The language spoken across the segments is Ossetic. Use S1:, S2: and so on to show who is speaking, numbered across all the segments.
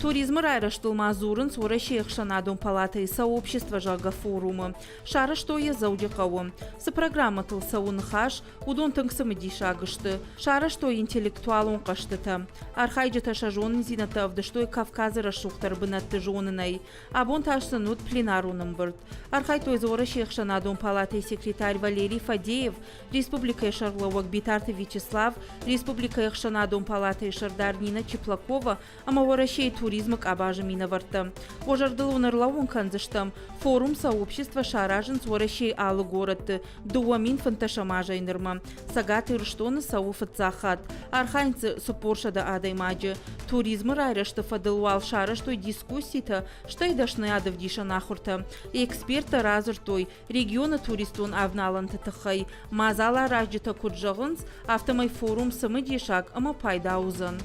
S1: Туризмы райрӕзтыл ма дзурынц Уӕрӕсейы ӕхсӕнадон палатӕйы сообщество, зӕгъгӕ, форумы. Сарӕзтой йӕ Дзӕуджыхъӕуы. Цы программӕтыл цӕуы ныхас, уыдон тынг цымыдисаг сты. Сарӕзтой интеллектуалон хъӕзтытӕ. Архайджытӕ сӕ зонындзинӕдтӕ ӕвдыстой Кавказы рӕсугъддӕр бынӕтты зонынӕй. Абон та сын уыд пленарон ӕмбырд. Архайдтой дзы Уӕрӕсейы ӕхсӕнадон палатӕйы секретарь Валерий Фадеев, республикӕйы сӕргълӕууӕг Битарты Вячеслав, республикӕйы ӕхсӕнадон палатӕйы сӕрдар Нина Чеплакова ӕмӕ Уӕрӕсейы туризмы къабазы минӕвӕрттӕ. Уӕ зӕрдыл уын ӕрлӕууын кӕндзыстӕм, форум сообщество саразынц Уӕрӕсейы алы горӕтты 2015 азӕй нырмӕ. Цӕгат Ирыстоны цӕуы фыццаг хатт. Архайынц дзы 40 адӕймаджы. Туризмы райрӕзты фӕдыл уал сарӕзтой дискусситӕ, стӕй дӕсныйадӕвдисӕн ахуыртӕ. Эксперттӕ радзырдтой, регионы туристон авналӕнты тыххӕй. Мадзаларазджытӕ куыд зӕгъынц, афтӕмӕй форум цымыдисаг ӕмӕ пайда уыдзӕн.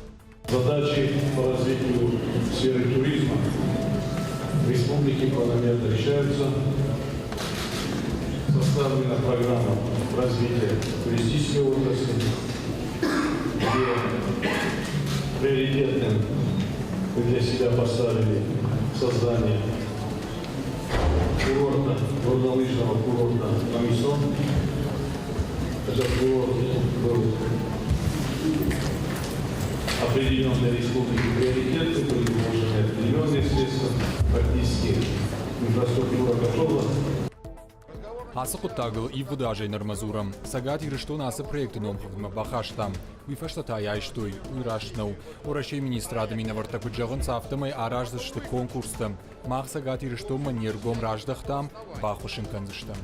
S2: Задачи по развитию сферы туризма в республике планомерно решаются. Составлена программа развития туристической отрасли, где приоритетным мы для себя поставили создание курорта, горнолыжного курорта Мамисон. Этот курорт был определен для республики приоритеты, были вложены определенные средства, практически инфраструктура готова.
S3: Ацы хъуыддагыл ивгъуыд азӕй нырмӕ дзурӕм. Цӕгат Ирыстон ацы проекты номхыгъдмӕ бахастам. Уый фӕстӕ та йӕ айстой. Уый раст нӕу. Уӕрӕсейы министрады минӕвӕрттӕ куыд зӕгъынц, афтӕмӕй араздзысты конкурстӕ. Мах Цӕгат Ирыстонмӕ не ргом раздӕхтам, баххуыс ын кӕндзыстӕм.